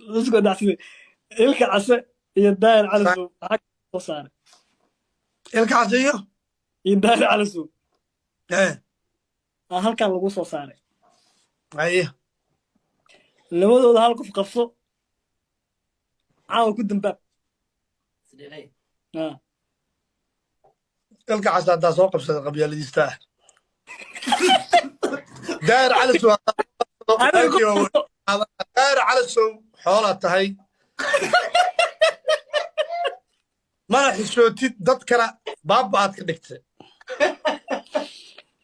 Isku dhacside Ilka Case iyo Daahir Calasow maxaa soo saaray? Ilka Case iyo Iyo Daahir Calasow. Ee. Aa halkan lagu soo saaray. Haye. Labadooda hal qof qabso, caawa ku dambaab. Ah. Ilka Case haddaa soo qabsada, qabyaaladiista ah. Daahir Calasow, Daahir Calasow, xoolaa tahay, mana xishootid, dadkana baaba aad ka dhigtay.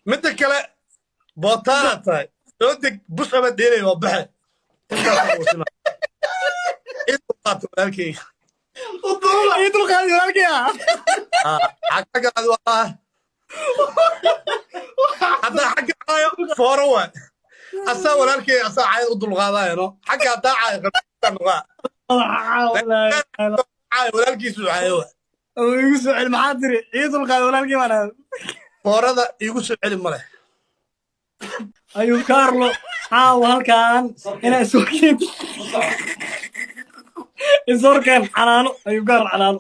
Midda kale, bootaanaad tahay, soo deg, bus ama dheelay waa baxe. Intaas uusima walaalkeyga. Ii dulqaadi, walaalkay ah. Xaggaadi waa haddaa xagga caayo fooro waay. Asaa walaalkey, asaa caayad u dulqaadaayano. Xagga haddaa caayo noqaa, caayo walaalkiisu caayo waay. Oo igu soo celi, maxaa tiri? Ii dulqaadi, walaalkay baan ahay. Foorada iigu soo celi ma leh. Ayuu Carlo caawa halkan inaa isoo keento, isorkeen canaano. Ayuu Carlo canaano.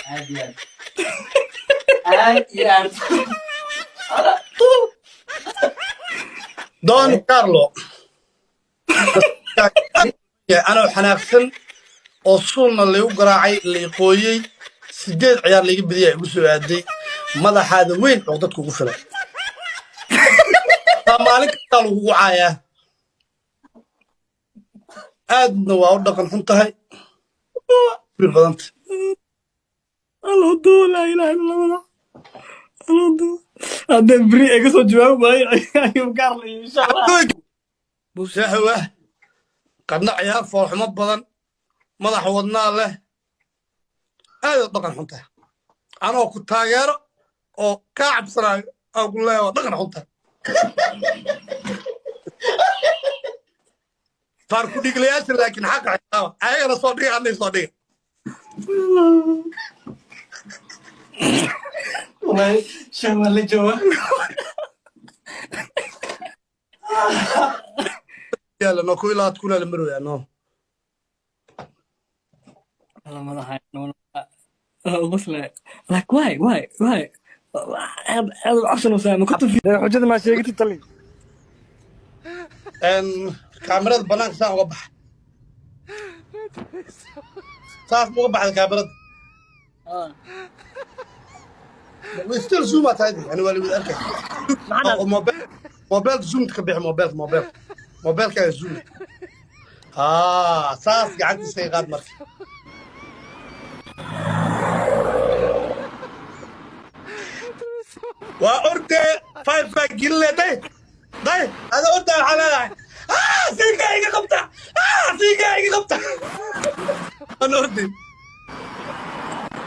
Aad iyo aad, aad iyo aad. Don Carlo, anoo xanaaqsan oo suulna laygu garaacay, laiqooyey, 8 ciyaar layga badiyaa, igu soo aaday madaxaada weyn oo dadku ugu filan. Taa maalin kastaa lagugu caayaa, aadna waa u dhaqan xun tahay, bir badanta. Allo duwa, laa ilaha illa allah, allo duwa. Haddee beri iga soo jawaabi waayo ayuu Carlo iyo insha Allah. Shahwa qadna ciyaar foolxumo badan, madaxa wadnaa leh, aad u dhaqan xun tahay. Anoo ku taageero oo kaa cabsanaayo aan ku leeyahay waa dhaqan xun tahay. Faar ku dhiglayaasha laakiin xaqa xisaaba ayagana soo dhiga, annay soo dhiga. Wallahi, shahwa la jooga. Yaala no ku ilaa kuna la marooyaa no. Alla madaxa qoslaya. Like why aad aad u cabsanaysaa ma ku tufi xujada maa sheegatid tali? Kaamirada banaanka saan uga baxa, saas ma uga baxda kaamirada? We still zoom at tahay, yani waa lagu arkay. Maxaa? Oo mobile, mobile zoom ka bixi, mobile, mobile, mobilkaaga zoom. Haa, saas gacantiisa iga qaad marka. Waa ordee, five baa geline, day day, ada ordaa waxaa leedahay, "Ah, siigaa iga qabta, ah, siigaa iga qabta." Aan orday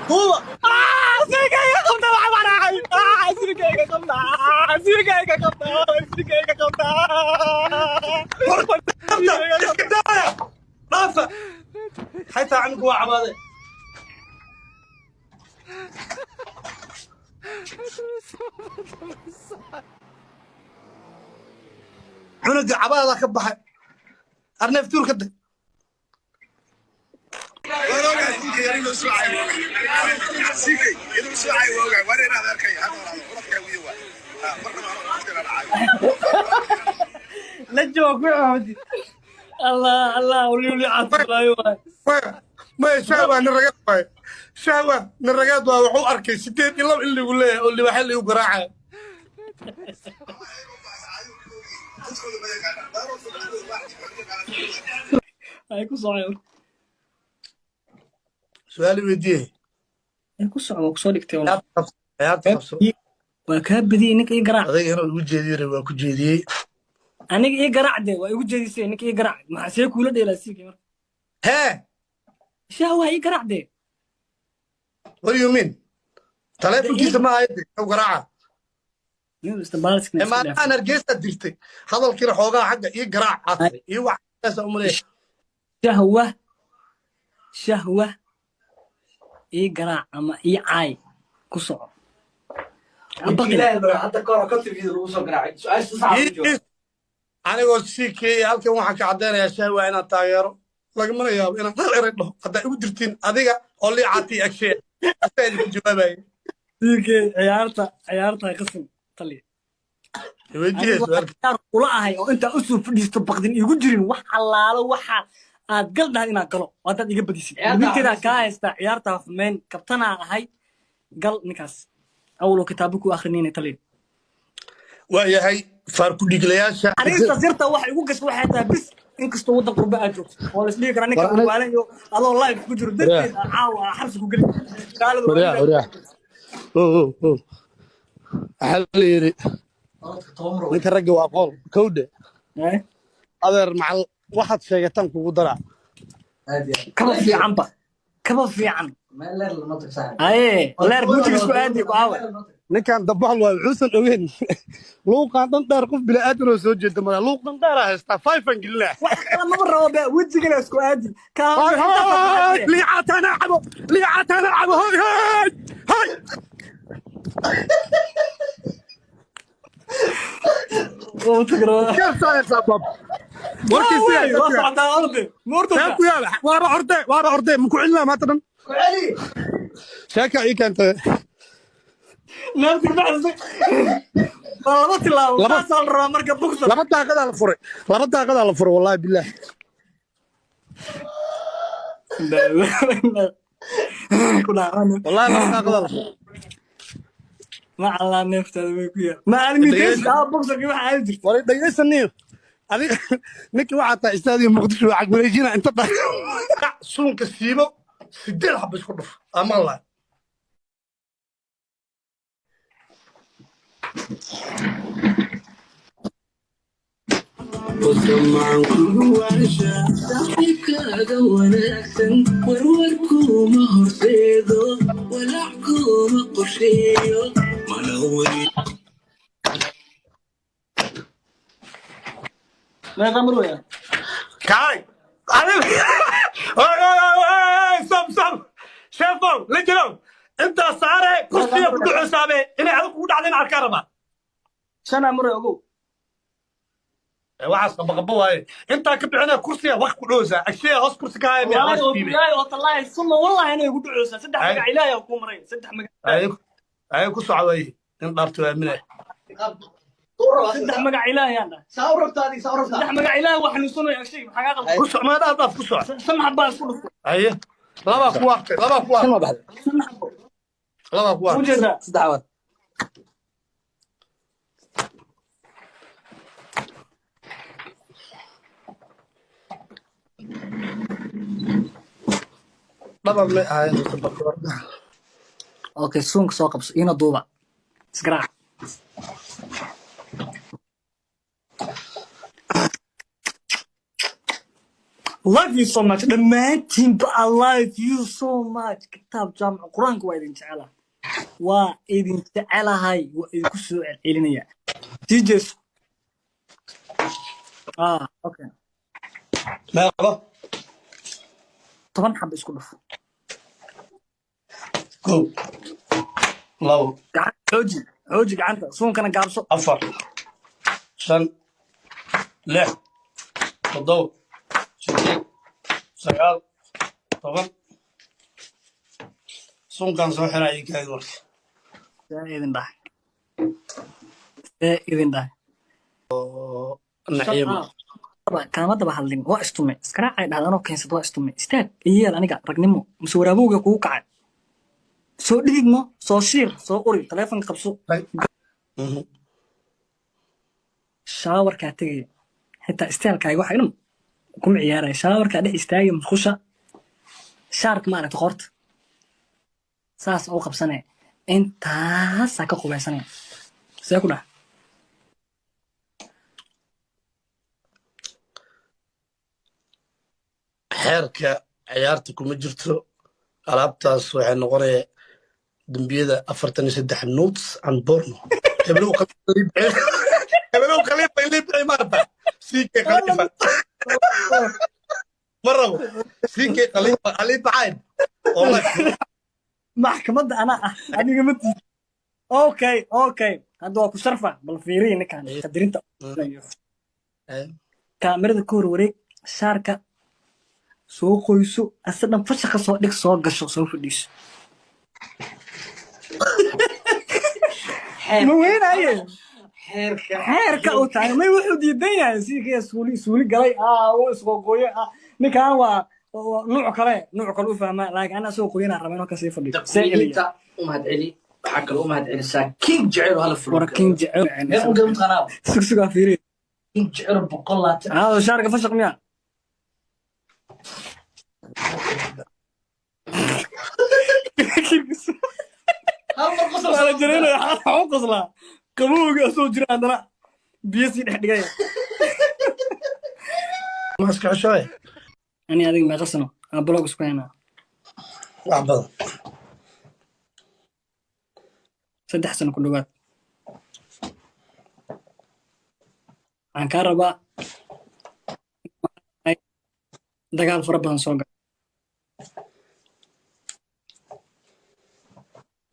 huba. Sirka iga qabta, waxa baan ahay. Sirka iga qabta, sirka iga qabta, sirka iga qabta. Qabta, iska daaya, dhaafa xataa canugu waa cabaade. Cunuga cabaada ka baxay, arneef tuur ka day. La jooga ku xaafadi. Allah Allah, wali wali caafimaayo waay. Maya, shahwa nin ragaad waay, shahwa nin ragaad waa. Wuxuu arkay 8-2 in lagu leeyahay oo libaaxa lagu garaacayo. Ay ku socay. Su-aal i weydiiyey. Ay ku socdo, waa kusoo dhigtay wallah. Ciyaarta qabso, ciyaarta qabso. Waa kaa badiyey ninka ii garaac. Adayga inuu igu jeediyo waa ku jeediyey. Aniga ii garaac de, waa igu jeedisay ninka ii garaac. Maxaa see kuula dheelaa siikii marka? Hee. Shahwa ii garaac de. What do you mean? Taleefonkiisa ma hayde u garaaca. Nin isticmaalkiisa iska dhaaf. Maadaama Hargeysa dirtay hadalkiina xoogaa xagga ii garaac aad ii waxaasa umaleeya. Shahwa, shahwa ii garaac ama ii caay, ku soco. Ha baqin. Ilaahay baro hadda kahor konton video lagu soo garaacay. Su-aasha sax ah ku jawaab. Anigoo CK halkan waxaan ka caddaynayaa shahwa inaan taageero. Lagamana yaabo inaan hal eray dhaho haddaa igu dirtiin adiga oo liicatii agshee asaa idinku jawaabaya. CK, ciyaarta ciyaarta qasim taliya. Weydiiye su'aalka. Ciyaar kula ahay oo intaa usoo fadhiisto baqdin igu jirin, wax allaalo waxa aad gal dhahay inaad galo oo haddaad iga badisid. Ciyaarta Ninkeedaa xumeyn. Kaa haystaa ciyaarta xumeyn, kabtanaa ahay. Gal ninkaas awaloo kitaabo ku akrinayna, taliya. Waa yahay, faar ku dhiglayaasha. Aniga sirta waxa igu gashay waxay tahay bis inkastoo waddan qurba aad joogto oo la isdhihi karaa ninka War waalan iyo adoo live ku jiro darteed aa caawa aa xabsi ku geli gaalada. Waryaa, waryaa. Oh, oh, oh. Waxaa la yidhi Orodka 10 mar. ninka ragga waa qool kowdhe. Eh? Adeer, macal waxaad sheegataan kugu daraa. Aad iyo aad. Kaba fiicanba, kaba fiican. Meel leer lama tag, saaxiib. Aye, leer gutiga isku aadi ku aawe. Ninkan dabaal waay, wuxuusan ogeyn luuqan dhan dheer qof bilaadan oo soo jeeda mala luuqan dheeraa haystaa five-an gelinaa. Wax kale maba rabo be, wejigana isku aadi. Hoy hoy, liicatana cabo, liicatana cabo, hoy hoy hoy. Warkiisi Waa socotaa orde moortota. ku yaala, waaba orde, waaba orde, maku celinaa maanta dhan. Ku celi. Sheeka ii keentay. Naafti baxsay waa laba tilaabo. Saasaa la rabaa marka bogsa. Laba daaqadaa la furay, laba daaqadaa la furay, wallahi billaah. Ku dhaarana. Wallahi laba daaqadaa la furay. Ma allaa neeftaada way ku yaal ma aalmiintaysa aa bogsarkii waxa aadi jirta. War dhageysaniyo, adiga ninka waxaa tahay istaadiga Muqdisho waa cagwareejina inta dha. Suunka siibo, sideed xaba isku dhuf ama la Saaxiibkaaga wanaagsan warwarkuuma horseedo, walaac kuuma qorsheeyo, mana wey. Meeqa mar weya? Kaay adiga, oy oy oy oy, stop stop, sheefow la jirow, intaa saare kursiga ku dhuxusaabe inay adigu kugu dhacda in arkaa rabaa. Shanaa mar wey, ogow. Waxaas qabaqabo waaye, intaa ka bixinaya kursiga wax ku dhowsaa agshiya hoos kursi ka haya miya. Wallaahi oo bilaahi oo tallaahi suma wallaahi inay igu dhuceysaa saddex Ay. Magac ilaahay oo kuu maray, saddex magac. Ay ku soco waaye, nin dhaarto aaminaya. Saddex magac ilaahay aan dhahay. Saa u rabtaa adiga, saa u rabtaa. Saddex magac ilaahay waa xanuunsanaya agshay, maxaa kaa qaldan? Ku soc, maa dhaaf dhaaf, ku soc. Shan xabaa isku dhuftay. Haye, labaa ku waartay, labaa ku Shan waartay. Ma baxday? Shan xabo. Labaa ku waartay. Ujeedaa. Saddex waad. Dhabar may ahayn. Okay, suunka soo qabso iina duuba isgaraac. Love you so much dhammaantiinba, I love you so much. Kitaab jaamac qur-aanka waa idin jecelahay, waa idin jecelahay, waa idinku soo celcelinaya. Sii jeeso. Ah, okay. Meeqaba? 10 xaba isku dhufo. Kow, labo. Gacan xooji, xooji gacanta, suunkana gaabso. Afar, shan, lix, toddoba, sideed, sagaal, 10. Suunkaan soo xiraa ii kaadi marka. See idin dhahay, see idin dhahay. Naciimo. Kaama daba hadlin, waa istume iskaraacay dhahda anoo keensad, waa istume istaag iyeel aniga ragnimo mise waraabowga kugu kacay. Soo dhidid mo, soo shiir, soo uri, taleefonka qabso. Shaawarkaa tegaya, xitaa istaalkaaga waxa dhan kuma ciyaaraya, shaawarkaa dhex istaagaya, musqusha shaarka ma aragta, qoorta saas u qabsanaya, intaasaa ka qubaysanaya. See ku dhaha? Xeerka ciyaarta kuma jirto alaabtaas, waxay noqonaya dembiyada 43 notes and borno. Heblow Khalifa, heblow Khalifa ilii bixi maarta. CK Khalifa ma rabo, CK Khalifa Khalifa cayn wallahi. Maxkamadda anaa ah, aniga ma tiid. Okay, okay, hadda waa ku sharfa. Bal fiiriya ninkan qadarinta. Kaamirada ka hor wareeg shaarka. Soo qoyso, ase dhan fashaqa soo dhig, soo gasho, soo fadhiiso. Ma weynaaye? Xeerka. Xeerka uu tahay may wuxuu diidan yahay si kaya suuli suuli galay, uu isqoqooye, ninkan waa nuuc kale, nuuc kale u fahmaa, laakiin ana asagoo qoyanaa raba inuu kasii fadhiyo see eliya. Dadweyninta u mahadceli. Waxaa kaloo u mahadcelisaa King Jecel oo hala fulo. War King Jecel. Meel u garan taqaanaa? Sugsugaa fiiriya. King Jecel 120. Shaarka fashaq miya? Hal mar qosol. Waa la jaraynaya, waxaa u qoslaa qabowga asoo jira, haddana biyo sii dhex dhigaya. Ma iska xishooye. Ani adiga meeqa sano aan blog isku haynaa? Wax badan. 3 sano ku dhowaad. Waxaan kaa rabaa dagaal fara badan soo gala.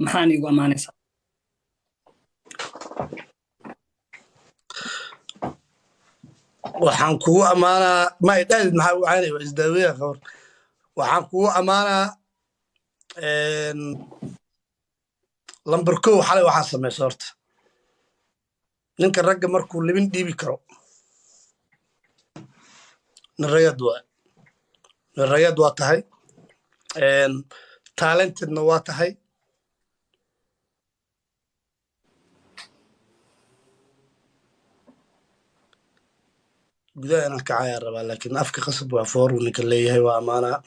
Maxaan iigu ammaanaysaa? Waxaan kugu ammaanaa, ma idhahdid maxaa u caynay, waa isdaaweeya khabar. Waxaan kugu ammaanaa lambar 1, xalay waxaa samaysa horta ninka ragga markuu libin dhiibi karo, nin ragad waa, nin ragad waa tahay, talentedna waa tahay. Gudaha inaan kacayaa rabaa, laakiin afka qasab waa foor uu ninka leeyahay, waa ammaanaa.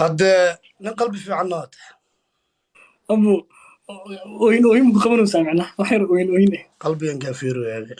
Haddee nin qalbi fiicanna waa tahay. Abu, ooyin ooyin ku qabanaysaa, macnaha wax yar ooyin ooyin. Qalbigan kaa fiiroyaade.